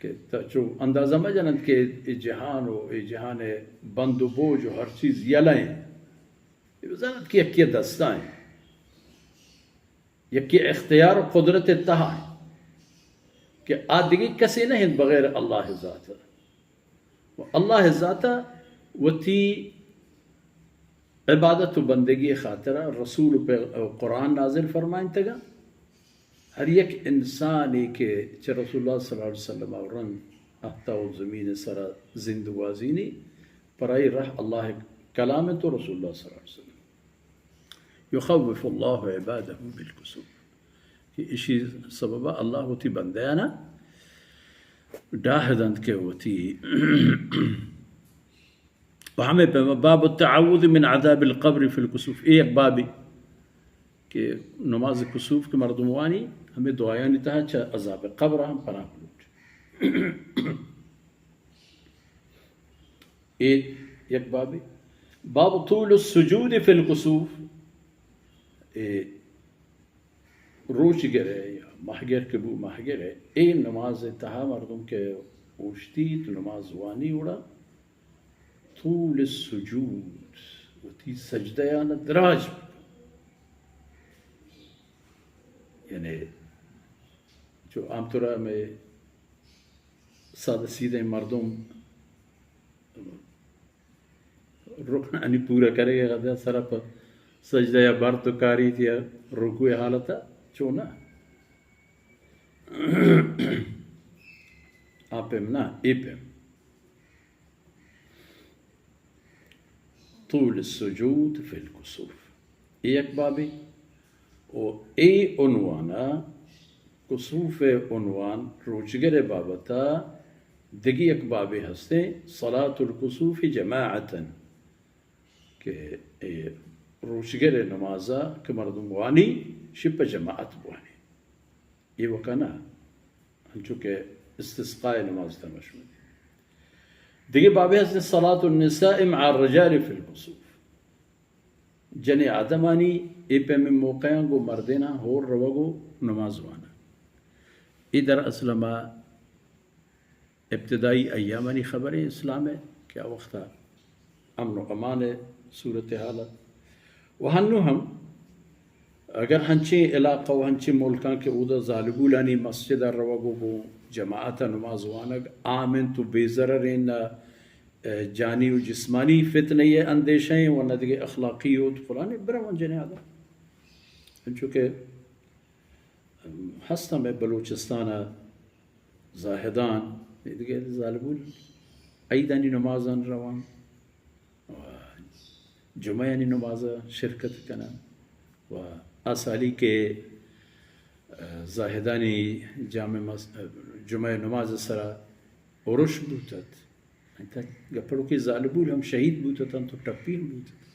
کہ تا چو اندازہ مہ جننت کہ اے جہان و اے جہان ءِ بند و بوج و ہر چیز یلہ انت۔ اے بزانت کہ یکے دستا انت، یکے اختیار و قدرت ءِ تہا انت کہ آ دگہ کسے نہ انت بغیر اللہ ءِ ذات ءَ۔ و اللہ ءِ ذات ءَ وتی عبادت و بندگی ءِ خاطرا رسول و پیغ-، و قرآن نازل فرمائینتگا۔ ہر یک انسانے کہ چہ رسول اللہ صلی اللہ علیہ وسلم ءَ رند اہتا و زمین ءِ سرا زند گوازینی، پرائی رہ اللہ ءِ کلام انت و رسول اللہ صلی اللہ علیہ وسلم۔ یخوف اللہ عبادہ بالکسوف۔ کہ اشی سببا اللہ وتی بندیانا ڈاہ دنت کہ وتی و ہمے پیما باب التعوذ من عذاب القبر فی الکسوف، اے یک بابے کہ نماز کسوف کہ مردم وانی، ہمے دعایانی تہا چہ عذاب قبر ہم پناہ لوٹ۔ اے یک بابے۔ باب طول السجود فی الکسوف، اے روچگر ءِ یا ماہگر کہ بو، ماہگر ءِ اے نماز ءِ تہا مردم کہ اوشتیت، نماز وانی، گڑا طول السجود، وتی سجدہانا دراج بکن۔ یعنی چو عام طورا ہمے سادہ سیدھیں مردم رکنانی پورا کنگ ءِ خاطرا سرا پہ سجدہ یا برت و کاریت یا رکوع ءِ حالتا، چو نہ۔ آ پیم نہ، اے پیم۔ طول السجود فی الکسوف۔ اے یک بابے و اے عنوان ءَ، کسوف ءِ عنوان، روچگر ءِ بابت ءَ دگہ یک بابے ہستیں، صلاۃ الکسوف جماعتاً، کہ اے روچگر ءِ نماز ءَ کہ مردم وانی، شی پہ جماعت بوانی۔ ایوکا نہ، انچو کہ استسقاء نماز تہا ما شمئے دگہ بابے ہست، صلاۃ النساء مع الرجال فی الکسوف۔ جنیں آدمانی اے پیمیں موقعاں گوں مردیناں ہور روگ و نماز وانگ۔ اے در اصل ما ابتدائی ایامانی خبریں اسلام ءِ کہ آ وختا امن و امان ءِ صورتحال ات۔ و ہنو ہم اگر ہنچیں علاقہ و ہنچیں ملکاں کہ اودا زالبولانی مسجد ءَ روگ و گوں جماعت ءَ نماز وانگ عام انت و بے ضرر انت، نہ جانی و جسمانی فتنہ ءِ اندیشہ انت و نہ دگہ اخلاقی و فلان، برواں جنیں آدم۔ انچو کہ ہست ہمے بلوچستان ءَ زاہدان، اے دگہ زالبول عیدانی نمازاں روان و جمعہانی نماز ءَ شرکت کنن و آ سالی کہ، آ، زاہدانی جامع مس-، جمعہ نماز ءِ سرا ارش بوت ات، انت گپڑوکیں زالبول ہم شہید بوت اتنت و ٹپی ہم بوت ات۔